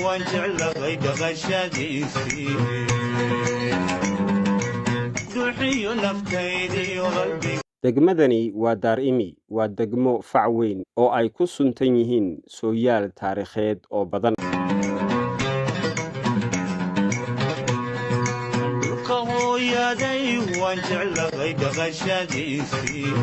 Waan jeclahay dhaqashadiisii, duxiyo naftaydiyo qalbiga. Degmadani waa Daar Imi. Waa degmo fac weyn oo ay ku suntan yihiin sooyaal taariikheed oo badan. Dhulka hooyaday waan jeclahay dhaqashadiisii.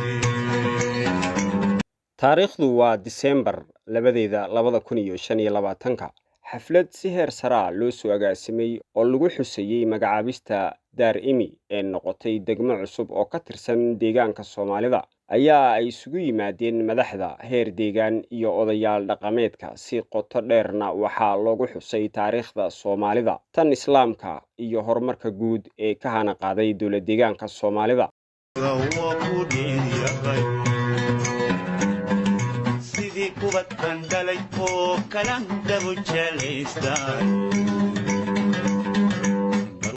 Taariikhdu waa Diseembar 2-deeda 2025-ka. Xaflad si heer sare ah loo soo agaasimay oo lagu xusayey magacaabista Daar Imi ee noqotay degmo cusub oo ka tirsan deegaanka Soomaalida ayaa ay isugu yimaadeen madaxda heer deegaan iyo odayaal dhaqameedka. Si qoto dheerna waxaa loogu xusay taariikhda Soomaalida, tan Islaamka iyo horumarka guud ee ka hana qaaday dowlad deegaanka Soomaalida. Waa ku dheeryahay sidii kubadkan dhalay oo kala dabu jelaystaan.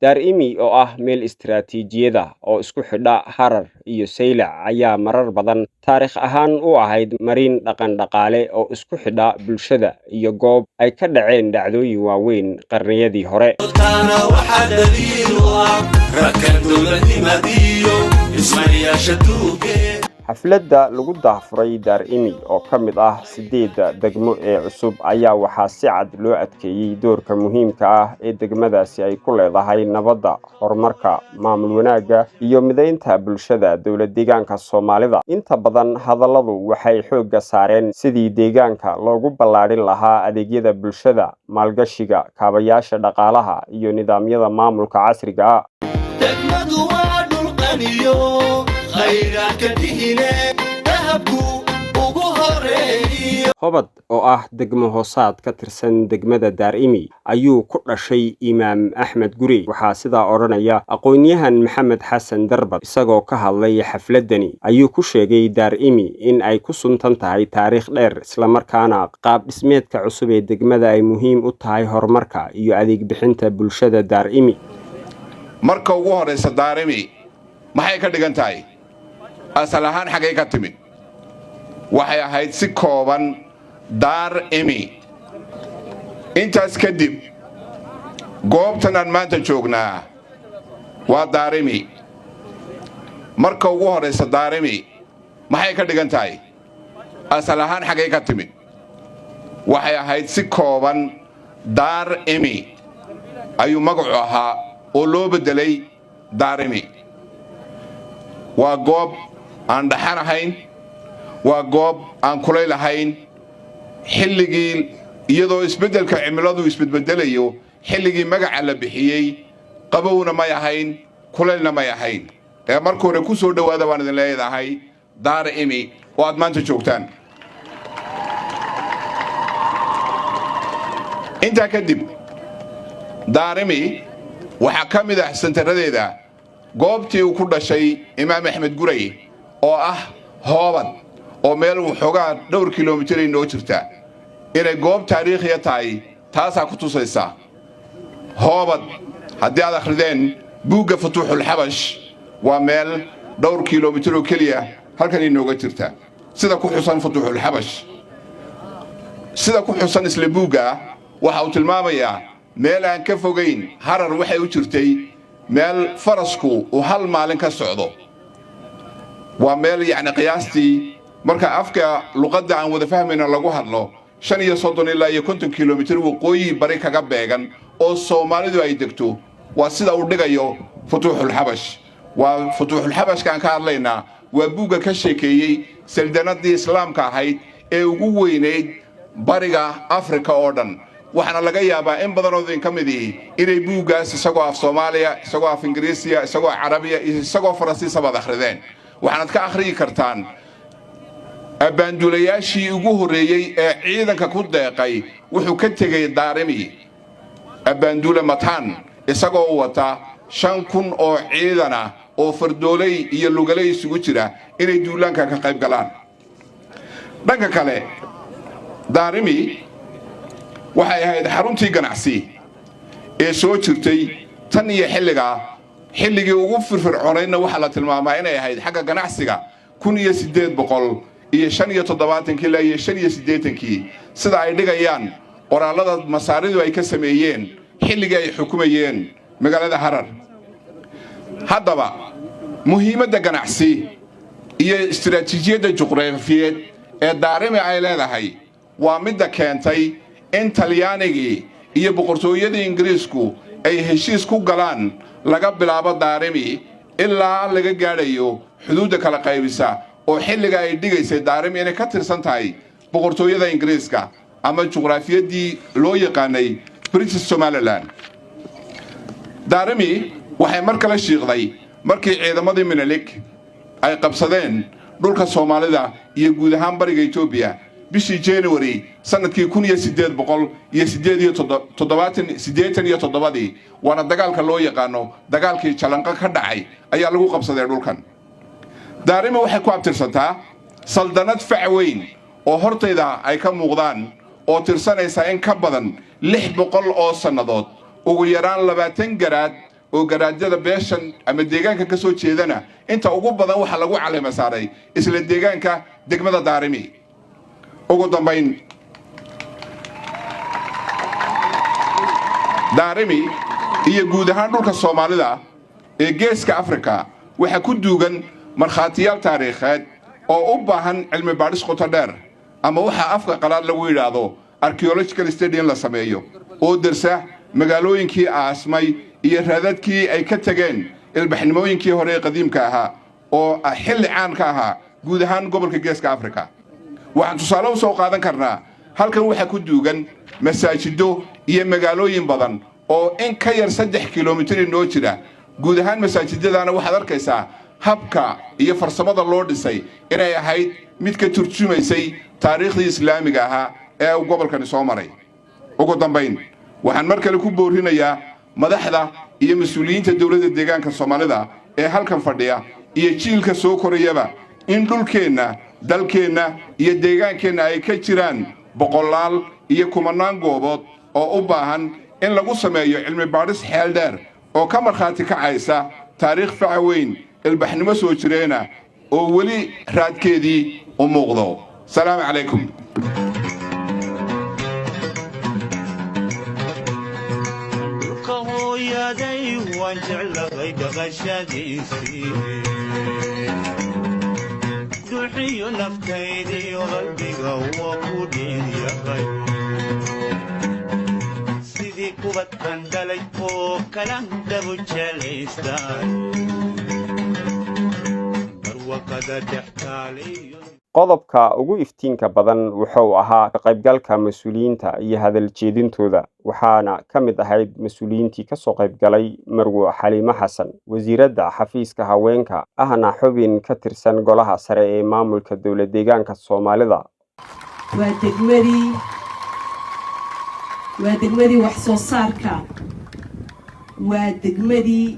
Daar Imi oo ah meel istiraatiijiyada oo isku xidha Harar iyo Saylac ayaa marar badan taariikh ahaan u ahayd marin dhaqan dhaqaale oo isku xidha bulshada iyo goob ay ka dhaceen dhacdooyin waaweyn qarniyadii hore. Taana waxaa daliil u ah ragka dowladnimadiyo dhismayaasha duuge. Xafladda lagu daahfuray Daar Imi oo ka mid ah sideedda degmo ee cusub ayaa waxaa si cad loo adkeeyey doorka muhiimka ah ee degmadaasi ay ku leedahay nabadda, horumarka, maamul wanaagga iyo midaynta bulshada dowlad deegaanka Soomaalida. Inta badan hadalladu waxay xoogga saareen sidii deegaanka loogu ballaadhin lahaa adeegyada bulshada, maalgashiga, kaabayaasha dhaqaalaha iyo nidaamyada maamulka casriga ah. Degmadu waa dhulqaniyo khayraadka dihine, dahabku ugu horeeyo. Hobad oo ah degmo hoosaad ka tirsan degmada Daar Imi ayuu ku dhashay Imaam Axmed Gurey. Waxaa sidaa odhanaya aqoon-yahan Maxamed Xasan Darbad. Isagoo ka hadlay xafladani ayuu ku sheegay Daar Imi in ay ku suntan tahay taariikh dheer, islamarkaana qaab dhismeedka cusub ee degmada ay muhiim u tahay horumarka iyo adeeg bixinta bulshada Daar Imi. Marka ugu horraysa, Daarimi maxay ka dhigan tahay? Asal ahaan xaggay ka timid? Waxay ahayd si kooban Daar Imi. Intaas kadib, goobtan aan maanta joognaa waa Daarimi. Marka ugu horraysa, Daarimi maxay ka dhigan tahay? Asal ahaan xaggay ka timid? Waxay ahayd si kooban Daar Imi ayuu magacu ahaa oo loo beddelay Daarimi. Waa goob aan dhaxan ahayn, waa goob aan kulayl ahayn. Xilligii iyadoo isbeddelka cimiladu isbedbeddelayo, xilligii magaca la bixiyey qabowna may ahayn, kulaylna may ahayn. Ee marka hore ku soo dhowaada baan idin leedahay Daar Imi oo aad maanta joogtaan. Intaa kadib, Daarimi waxaa ka mid ah sentaradeeda goobtii uu ku dhashay Imaam Axmed Guray oo ah Hoobad, oo meel waxoogaa dhowr kilomitir ay noo jirta. Inay goob taariikhiya tahay taasaa ku tusaysa. Hoobad, haddii aad akhrideen buugga Futuuxulxabash, waa meel dhowr kilomitir oo keliya halkan inooga jirta, sida ku xusan Futuuxulxabash. Sida ku xusan isla buugga, waxa uu tilmaamayaa meel aan ka fogayn Harar. Waxay u jirtay meel farasku uu hal maalin ka socdo. Waa meel yacni qiyaastii, marka afka luqadda aan wada fahmayno lagu hadlo, 35 ilaa iyo 50 kilomitir waqooyi bari kaga beegan oo Soomaalidu ay degto. Waa sida uu dhigayo Futuuxulxabash. Waa Futuuxulxabashkaan ka hadlaynaa, waa buugga ka sheekeeyey saldanadii Islaamka ahayd ee ugu weynayd Bariga Afrika oo dhan. Waxaana laga yaabaa in badanoo idin ka mid ihi inay buuggaas isagoo af Soomaaliya, isagoo af Ingiriisiya, isagoo Carabiya iyo isagoo Faransiisa baad akhrideen. Waxaanaad ka akhriyi kartaan abbaanduulayaashii ugu horreeyey ee ciidanka ku deeqay wuxuu ka tegey Daarimi, abbaanduule Mataan, isagoo wata 5000 oo ciidan ah oo fardooley iyo lugaley isugu jira inay duulaanka ka qayb galaan. Dhanka kale, Daarimi waxay ahayd xaruntii ganacsi ee soo jirtay tan iyo xilligaa. Xilligii ugu firfircoonaydna waxaa la tilmaamaa inay ahayd xagga ganacsiga 1875-kii ilaa iyo 85-kii, sida ay dhigayaan. Qoraallada Masaaridu ay ka sameeyeen xilligii ay xukumayeen magaalada Harar. Haddaba, muhiimadda ganacsi iyo istiraatiijiyadda juqraafiyeed ee Daarimi ay leedahay waa midda keentay in Talyaanigii iyo Boqortooyadii Ingiriisku ay heshiis ku galaan laga bilaabo Daarimi ilaa laga gaadhayo xuduudda kala qaybisa, oo xilliga ay dhigaysay Daarimi inay ka tirsan tahay Boqortooyada Ingiriiska ama juqraafiyaddii loo yaqaanay British Somaliland. Daarimi waxay mar kale shiiqday markii ciidamadii Minilik ay qabsadeen dhulka Soomaalida iyo guud ahaan bariga Etoobiya bishii January sanadkii 1887-dii, waana dagaalka loo yaqaano dagaalkii Jalanqo ka dhacay ayaa lagu qabsaday dhulkan. Daarimi waxay ku abtirsantaa saldanad fac weyn oo hortayda ay ka muuqdaan, oo tirsanaysa in ka badan 600 oo sannadood. Ugu yaraan 20 garaad oo garaadyada beeshan ama deegaanka ka soo jeedana inta ugu badan waxaa lagu calima saaray isla deegaanka degmada Daarimi. Ugu dambayn, Daarimi iyo guud ahaan dhulka Soomaalida ee Geeska Afrika waxaa ku duugan markhaatiyaal taariikheed oo u baahan cilmi baadhis qoto dheer, ama waxaa afka qalaad lagu yidhaahdo archaeological study in la sameeyo, oo dersa magaalooyinkii aasmay iyo raadadkii ay ka tegeen ilbaxnimooyinkii hore ee qadiimka ahaa oo xilli caan ka ahaa guud ahaan gobolka Geeska Afrika. Waxaan tusaale u soo qaadan karnaa, halkan waxaa ku duugan masaajido iyo magaalooyin badan oo in ka yar 3 kilomitir inoo jira. Guud ahaan masaajidadaana waxaad arkaysaa habka iyo farsamada loo dhisay inay ahayd mid ka turjumaysay taariikhdii islaamiga ahaa ee uu gobolkani soo maray. Ugu dambayn, waxaan mar kale ku boorinayaa madaxda iyo mas-uuliyiinta dowladda deegaanka Soomaalida ee halkan fadhiya iyo jiilka soo korayaba in dhulkeenna, dalkeenna iyo deegaankeenna ay ka jiraan boqolaal iyo kumannaan goobood oo u baahan in lagu sameeyo cilmi baadhis xeel dheer oo ka markhaati kacaysa taariikh faca weyn, ilbaxnimo soo jireena oo weli raadkeedii u muuqdo. Salaamu calaykum. Dhulka hooyaday waan jeclahay dhaqashadiisii, duxiyo naftaydiyo qalbiga waa ku dheeryahay. Sidii kubadkan dhalay oo kalan dabu jelaystaan barwaqada dhex taaliyo. Qodobka ugu iftiinka badan wuxuu ahaa ka qaybgalka mas-uuliyiinta iyo hadal jeedintooda, waxaana ka mid ahayd mas-uuliyiintii kasoo qaybgalay Marwo Xaliimo Xasan, wasiiradda xafiiska haweenka, ahna xubin ka tirsan golaha sare ee maamulka dowlad deegaanka Soomaalida. Waa degmadii wax soo saarka, waa degmadii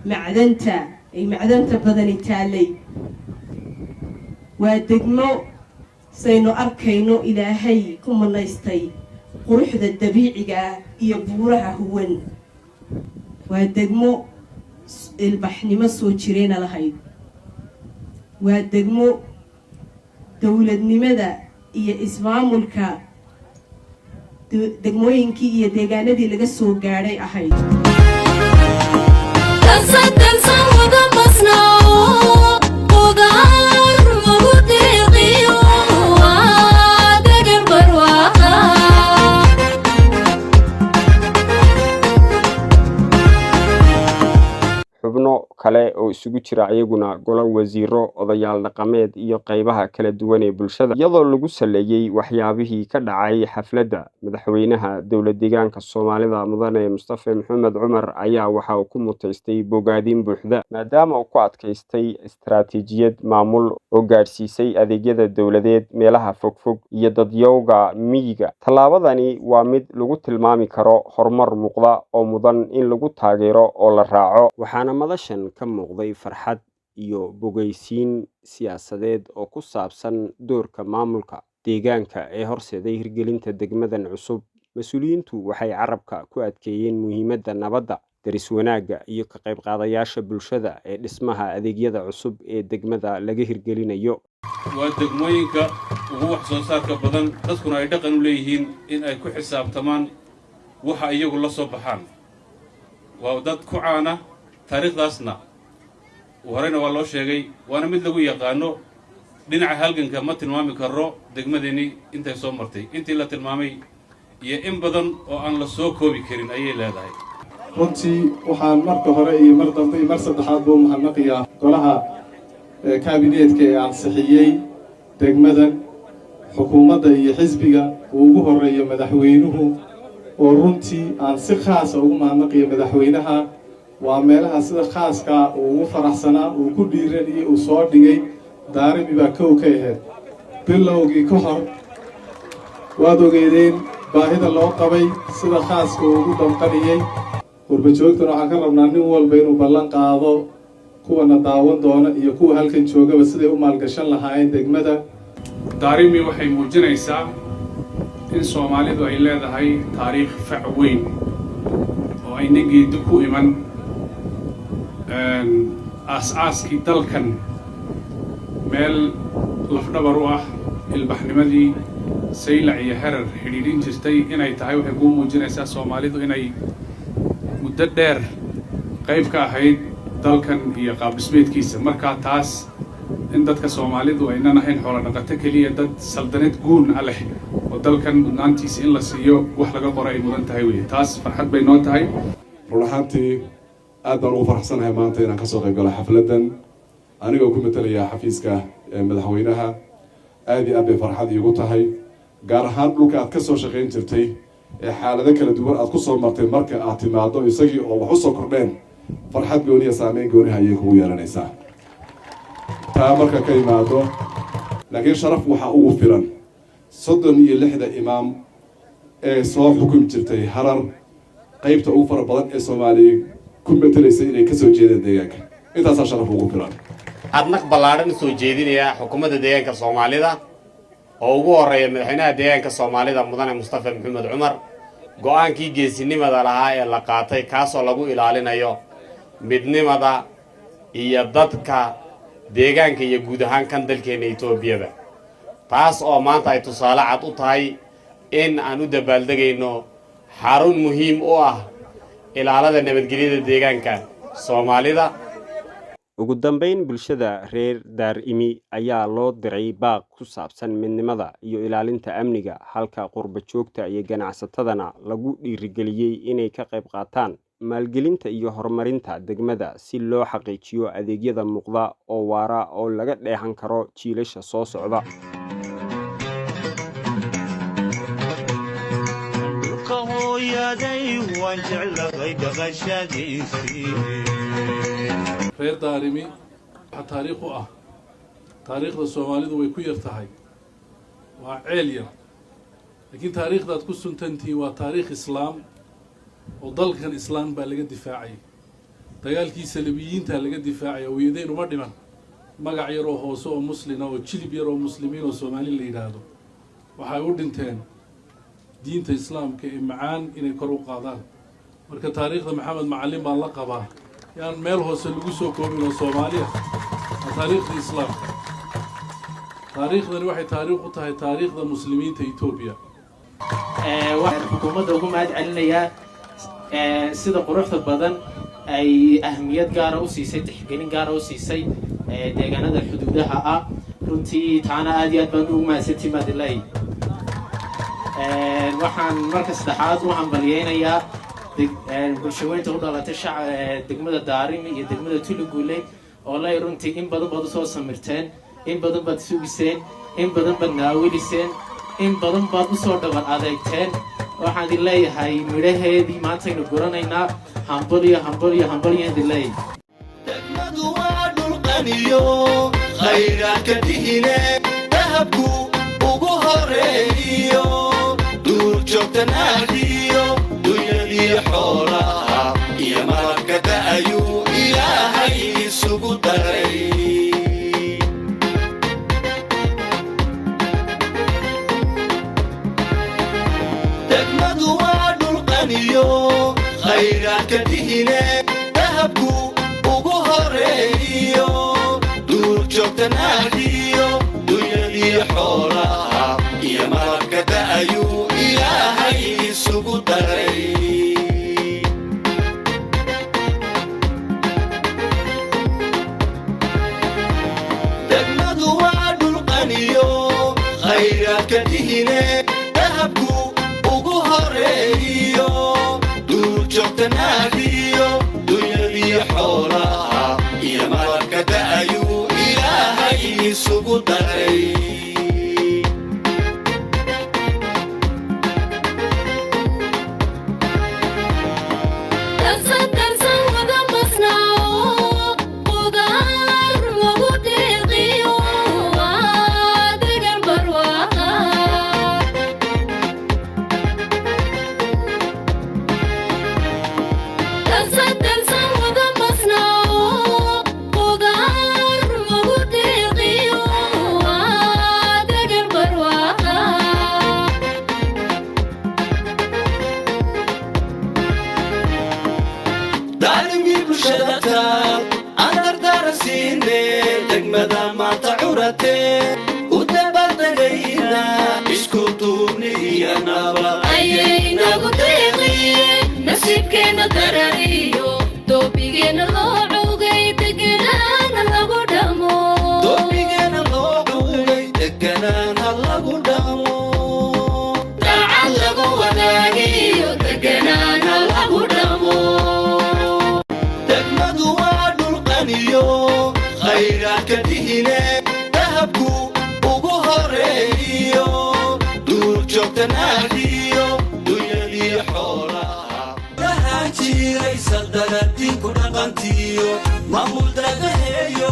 macdanta ay macdanta badani taallay, waa degmo saynu arkayno Ilaahay ku manaystay quruxda dabiiciga ah iyo buuraha huwan, waa degmo ilbaxnimo soo jireena lahayd, waa degmo dowladnimada iyo ismaamulka degmooyinkii iyo deegaanadii laga soo gaadhay ahayd. Dalsan dalsan wada masnao qudaar lagu deeqiyo, waa degan barwaaqa. Xubno kale oo isugu jira iyaguna golo wasiiro, odayaal dhaqameed iyo qaybaha kala duwan ee bulshada, iyadoo lagu saleeyey waxyaabihii ka dhacay xafladda, madaxweynaha dowlad deegaanka Soomaalida, Mudane Mustafe Maxamed Cumar, ayaa waxa uu ku mutaystay bogaadin buuxda, maadaama uu ku adkaystay istaraatiijiyad maamul oo gaadhsiisay adeegyada dowladeed meelaha fogfog iyo dadyowga miyiga. Tallaabadani waa mid lagu tilmaami karo horumar muuqda oo mudan in lagu taageero oo la raaco, waxaana madashan ka muuqday farxad iyo bogaysiin siyaasadeed oo ku saabsan doorka maamulka deegaanka ee horseeday hirgelinta degmadan cusub. Mas-uuliyiintu waxay carabka ku adkeeyeen muhiimadda nabadda, deris wanaagga iyo ka qayb qaadayaasha bulshada ee dhismaha adeegyada cusub ee degmada laga hirgelinayo. Waa degmooyinka Ugu wax soo saarka badan, dadkuna ay dhaqan u leeyihiin in ay ku xisaabtamaan waxa iyagu la soo baxaan. Waa dad ku caana taariikhdaasna, horeyna waa loo sheegay, waana mid lagu yaqaano. Dhinaca halganka ma tilmaami karro degmadeenni intay soo martay. Intii la tilmaamay iyo in badan oo aan la soo koobi karin ayay leedahay. Runtii waxaan marka hore iyo mar dambe iyo mar saddexaad buu mahadnaqiyaa golaha kaabineetka ee ansixiyey degmadan, xukuumadda iyo xisbiga uu ugu horreeyo madaxweynuhu, oo runtii aan si khaasa ugu mahadnaqiyo madaxweynaha. Waa meelaha sida khaaskaa uu ugu faraxsanaa, uu ku dhiiraniyey, uu soo dhigay. Daarimi baa kow ka ahayd. Bilowgii ka hor waad ogeydeen baahida loo qabay, sida khaaska uu ugu damqaniyey. Qurbajoogtana waxaan ka rabnaa nin walba inuu ballan qaado, kuwana daawan doona iyo kuwa halkan joogaba, siday u maalgashan lahaayeen degmada. Daarimi waxay muujinaysaa in Soomaalidu ay leedahay taariikh fac weyn oo ayna geeddo ku iman. Aas-aaskii dalkan meel lafdhabar u ah, ilbaxnimadii Saylac iyo Herar xidhiidhin jirtay inay tahay, waxay kuu muujinaysaa Soomaalidu inay muddo dheer qayb ka ahayd dalkan iyo qaabdhismeedkiisa. Markaa taas in dadka Soomaalidu aynan ahayn xoolo dhaqato keliya, dad saldanad guun ah leh oo dalkan mudnaantiisa in la siiyo wax laga qoro ay mudan tahay weye. Taas farxad bay noo tahay. Run ahaantii aad baan ugu faraxsanahay maanta inaan kasoo qayb galo xafladdan, anigoo ku matalaya xafiiska madaxweynaha. Aad iyo aad bay farxad iigu tahay, gaar ahaan dhulka aad ka soo shaqayn jirtay ee xaalado kala duwan aad ku soo martay. Marka aad timaado isagii oo wax u soo kordheen, farxad gooniya, saameyn gooniha ayay kugu yeelanaysaa. Taa marka ka imaado, laakiin sharaf waxaa ugu filan 36-da imaam ee soo xukumi jirtay Harar, qaybta ugu fara badan ee Soomaaliya ku matelaysa inay kasoo jeedeen deegaanka. Intaasaa sharaf ugu filan. Hadnaq ballaadhan soo jeedinayaa xukuumadda deegaanka Soomaalida oo ugu horreeya madaxweynaha deegaanka Soomaalida, Mudane Mustafa Maxamed Cumar, go'aankii geesinimada lahaa ee la qaatay, kaasoo lagu ilaalinayo midnimada iyo dadka deegaanka iyo guud ahaan kan dalkeenna Etoobiyaba. Taas oo maanta ay tusaale cad u tahay in aan u dabaaldegayno xarun muhiim u ah ilaalada nabadgelyada deegaanka Soomaalida. Ugu dambeyn, bulshada reer Daarimi ayaa loo diray baaq ku saabsan midnimada iyo ilaalinta amniga, halka qurba joogta iyo ganacsatadana lagu dhiirigeliyey inay ka qayb qaataan maalgelinta iyo horumarinta degmada si loo xaqiijiyo adeegyada muuqda oo waara oo laga dheehan karo jiilasha soo socda. Dhulka hooyaday waan jeclahay dhaqashadiisii. Reer Daarimi waxaa taariikh u ah, taariikhda Soomaalidu way ku yar tahay, waa ceel yar, laakiin taariikhdaad ku suntantihiin waa taariikh Islaam oo dalkan Islaam baa laga difaacayay. Dagaalkii Salibiyiinta laga difaacay, awiyadeen uma dhiman. Magac yar oo hoose oo muslina oo jilib yar oo muslimiin oo Soomaali la yidhaahdo waxay u dhinteen diinta Islaamka ee macaan inay kor u qaadaan. Marka taariikhda Maxamed Macallin baan la qabaa, yaan meel hoose lagu soo koobin oo Soomaaliya. Waa taariikhda Islaamka. Taariikhdani waxay taariikh u tahay taariikhda muslimiinta Etoobiya. Waxaan xukuumadda ugu mahad celinayaa sida quruxda badan ay ahmiyad gaara u siisay, tixgelin gaara u siisay deegaanada xuduudaha ah. Runtii taana aad iyo aad baan ugu mahadsantii maadilay. Waxaan marka saddexaad u hambalyeynayaa bulshaweynta u dhalatay degmada Daarimi iyo degmada Tuliguule oo lay runtii in badan baad usoo samirteen, in badan baad sugiseen, in badan baad naawiliseen, in badan baad usoo dhabar adeegteen. Waxaan idin leeyahay midhaheedii maantaynu guranaynaa. Hambalyo, hambalyo, hambalyo idin leeyahay. Degmadu waa dhulqaniyo khayraadka dihine, dahabku ugu horeeyo, duurjoogta naadiyo, dunyadiyo xoolaha iyo malabka da'ayuu Ilaahay isugu daray. Degmadu waa dhulqaniyo khayraadka dihine, dahabku ugu horeeyo, duurjoogta naadiyo, dunyadiyo xoolaha. Horeeyo duurjoogta naadiyo dunyadiyo xoolaha iyo malabka da'ayuu Ilaahay isugu daray. Darsan darsan wada masnao, qudaar lagu deeqiyo, waa degal barwaaqa. Darsan darsan wada masnao, qudaar lagu deeqiyo, waa degal barwaaqa. Daalimii bulshada taal aan dardaara siine, degmada maanta curate u dabaaldegayna isku duubni iyo nabad ayay nagu deeqiyeen, nasiibkeenna darariyo doobigeenna loo cugay, deganaana lagu dhamo. Doobigeena loo cugay, deganaana lagu dhamo. Daacad lagu wadaagiyo, deganaana lagu dhamo. Degmadu waa dhulqaniyo khayraadka dihine, dahabku ugu horeeyo duurjoogta naadiyo dunyadiyo xoolaha lahaan jiray saldanadiinku dhaqantiyo maamul dagaheeyo,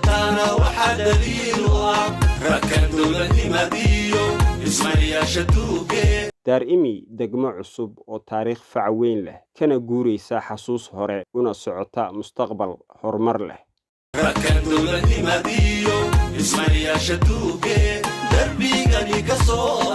taana waxaa daliil u ah ragkan dowladnimadiyo dhismayaasha duuge. Daar-imi, degmo cusub oo taariikh fac weyn leh, kana guuraysa xasuus hore una socota mustaqbal horumar leh. Ragkan dowladnimadiyo dhismayaasha duuge darbigani ka soo